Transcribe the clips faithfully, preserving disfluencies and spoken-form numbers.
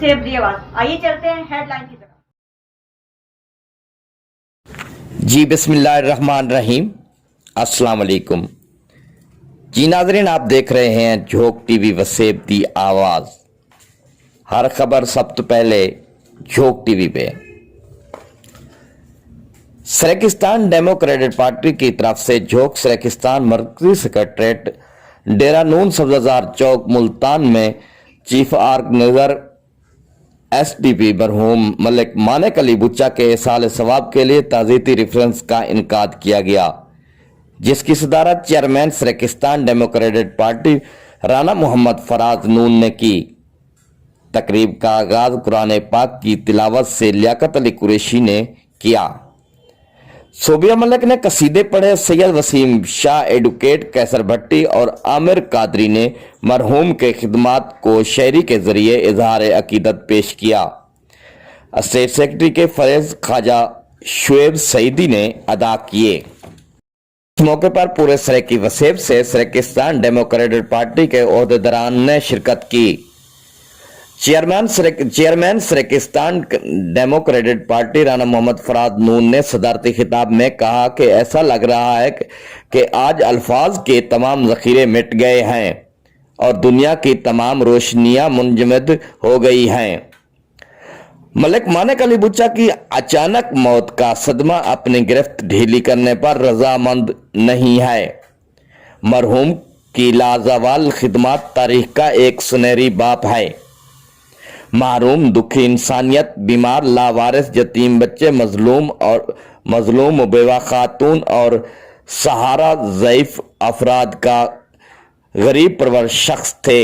سیب دی آواز۔ آئیے چلتے ہیں ہیڈ لائن کی طرف۔ جی، بسم اللہ الرحمن الرحیم۔ السلام علیکم۔ جی ناظرین، آپ دیکھ رہے ہیں جھوک ٹی وی وسیب دی آواز۔ ہر خبر سب تو پہلے جھوک ٹی وی پہ۔ سرکستان ڈیموکریٹک پارٹی کی طرف سے جھوک سرکستان مرکزی سیکرٹریٹ ڈیرہ نون سبزہ زار چوک ملتان میں chief organiser S D P مرحوم ملک مانک علی بچہ کے ایصال ثواب کے لیے تعزیتی ریفرنس کا انعقاد کیا گیا، جس کی صدارت chairman Saraikistan democratic party Rana Muhammad Faraz Noon نے کی۔ تقریب کا آغاز قرآن پاک کی تلاوت سے لیاقت علی قریشی نے کیا۔ صوبیہ ملک نے قصیدے پڑھے۔ سید وسیم شاہ، ایڈوکیٹ قیصر بھٹی اور عامر قادری نے مرحوم کے خدمات کو شاعری کے ذریعے اظہار عقیدت پیش کیا۔ اسٹیٹ سیکرٹری کے فرائض خواجہ شعیب سعیدی نے ادا کیے۔ اس موقع پر پورے سرائیکی وسیب سے سرائیکستان ڈیموکریٹک پارٹی کے عہدیداران نے شرکت کی۔ چیئرمین سرائیک-، chairman Saraikistan democratic party Rana Muhammad Faraz Noon نے صدارتی خطاب میں کہا کہ ایسا لگ رہا ہے کہ، کہ آج الفاظ کے تمام ذخیرے مٹ گئے ہیں اور دنیا کی تمام روشنیاں منجمد ہو گئی ہیں۔ ملک مانک علی بچہ کی اچانک موت کا صدمہ اپنی گرفت ڈھیلی کرنے پر رضامند نہیں ہے۔ مرحوم کی لازوال خدمات تاریخ کا ایک سنہری باب ہے۔ محروم، دکھی انسانیت، بیمار، لاوارث، یتیم بچے، مظلوم اور مظلوم و بیوہ خاتون اور سہارا ضعیف افراد کا غریب پرور شخص تھے،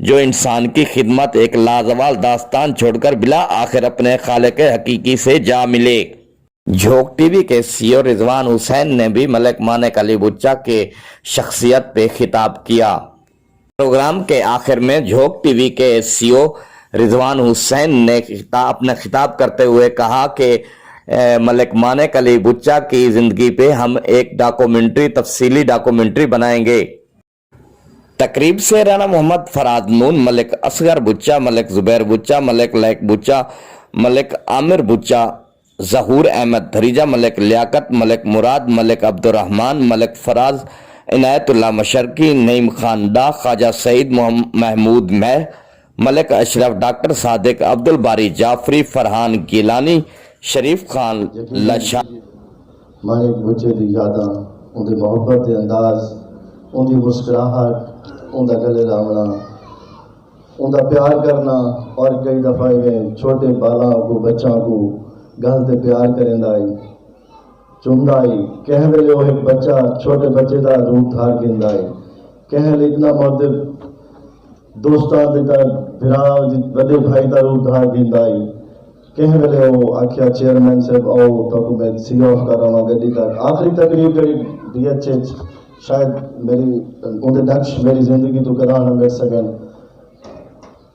جو انسان کی خدمت ایک لازوال داستان چھوڑ کر بلا آخر اپنے خالق حقیقی سے جا ملے۔ جھوک ٹی وی کے سی او رضوان حسین نے بھی ملک مانک علی بچہ کے شخصیت پہ خطاب کیا۔ پروگرام کے آخر میں جھوک ٹی وی کے سی او رضوان حسین نے خطا-، اپنا خطاب کرتے ہوئے کہا کہ، اے، ملک مانک علی بچہ کی زندگی پہ ہم ایک ڈاکومنٹری، تفصیلی ڈاکومنٹری بنائیں گے۔ تقریب سے رانا محمد فراد نون، ملک اصغر بچہ، ملک زبیر بچہ، ملک لائق بچہ، ملک عامر بچہ، ظہور احمد دھریجہ، ملک لیاقت، ملک مراد، ملک عبدالرحمن، ملک فراز، عنایت اللہ مشرقی، نعیم خان ڈا، خواجہ سعید محم-، محمود مہر، ملک اشرف، ڈاکٹر صادق، عبدالباری جعفری، فرحان گیلانی، شریف خان لشا۔ مانک بچے دی یاداں، اوندی محبت دے انداز، اوندی مسکراہٹ، اوندا گلے لاوݨا، اوندا پیار کرنا، اور کئی دفعہ ایویں چھوٹے ٻالاں کوں، بچاں کوں ڳل تے پیار کریندا ہئی، چمدا ہئی۔ کہیں ویلے او ہک بچہ، چھوٹے بچے دا روپ دھار گھندا ہئی، کہیں ویلے اتنا مودب دوستاں دے تاں بھرا، وݙے بھائی دا روپ دھار گھندا ہئی۔ کہیں ویلے او آکھیا، چیئرمین صاحب، آؤ، تہاکوں میں سی آف کر آواں گݙی تک۔ آخری تقریر جیڑھی ڈی ایچ اے اچ، شاید میری، اوندے نقش میری زندگی توں کݙاں نہ مٹ سڳن۔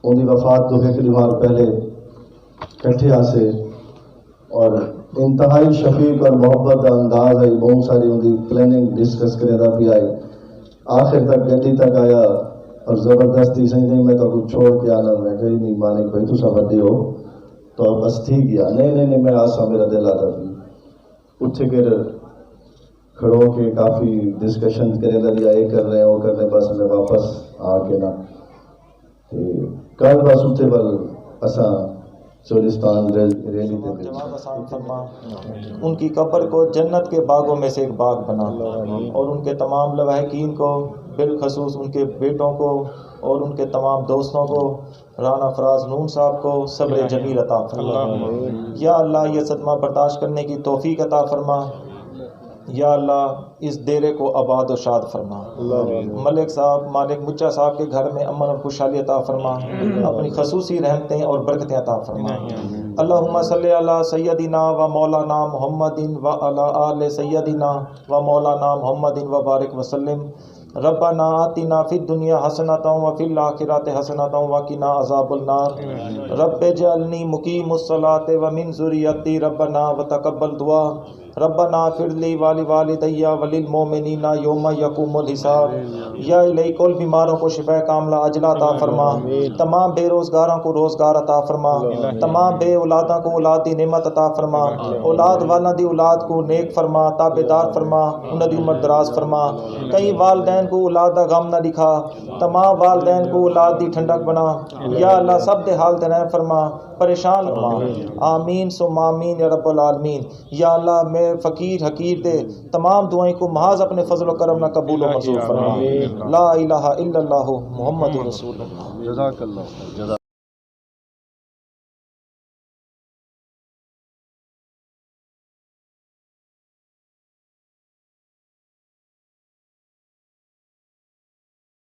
اوندی وفات توں ہک ݙیہاڑ پہلے کٹھے ہاسے، اور انتہائی شفیق اور محبت دا انداز ہئی۔ ٻہوں ساری اوندی پلاننگ ڈسکس کریندا پیا ہئی۔ آخر تک گݙی تک آیا اور زبردستی، سئیں نہیں، میں تہاکوں چھوڑ کے آنا۔ میں کہی، نہیں مانک بھائی، تساں وݙے ہو، تو بس تھی ڳیا۔ نہیں، نہیں، نہیں، میں آساں، میرا دل آہدا پیا۔ اتھے پھر کھڑو کے کافی ڈسکشن کریندا رہیا، اے کرݨے، او کرݨے، بس میں واپس آ کے نا تے کل بس اتھے ول اساں چولستان ریل-، ریلی تے مل۔ جواب آسان فرما، ان کی قبر کو جنت کے باغوں میں سے ایک باغ بنا، اور ان کے تمام لواحقین کو، بالخصوص ان کے بیٹوں کو اور ان کے تمام دوستوں کو، رانا فراز نون صاحب کو صبر جمیل عطا فرما۔ یا اللہ، یہ صدمہ برداشت کرنے کی توفیق عطا فرما۔ یا اللہ، اس ڈیرے کو آباد و شاد فرما۔ ملک صاحب، مالک مچا صاحب کے گھر میں امن اور خوشحالی عطا فرما، اپنی خصوصی رحمتیں اور برکتیں عطا فرما۔ اللہم صلی علی سیدنا و مولانا محمد و علی آل سیدنا و مولانا محمد و بارک وسلم۔ ربنا آتنا فی الدنیا حسنۃ و فی الآخرۃ حسنۃ و قنا عذاب النار۔ رب اجعلنی مقیم الصلاۃ و من ذریتی، ربنا و تقبل دعا۔ ربنا اغفر لی ولی والدی وللمؤمنین یوم یقوم الحساب۔ یا الہی، کل بیماروں کو شفا کاملہ عاجلہ عطا فرما، تمام بے روزگاراں کو روزگار عطا فرما، تمام بے اولاداں کو اولاد دی نعمت عطا فرما، اولاد والاں دی اولاد کو نیک فرما، تابعدار فرما، انہاں دی عمر دراز فرما۔ کئی والدین کو اولاد دا غم نہ ݙکھا، تمام والدین کو اولاد دی ٹھنڈک بݨا۔ یا اللہ، سب دے حال تے رحم فرما، پریشان فرما۔ آمین ثم آمین یا رب العالمین۔ یا اللہ، میں فقیر حقیر دے تمام دعائیں کو محض اپنے فضل و کرم نہ قبول و منظور فرما۔ لا الہ الا اللہ محمد رسول اللہ۔ جزاک اللہ۔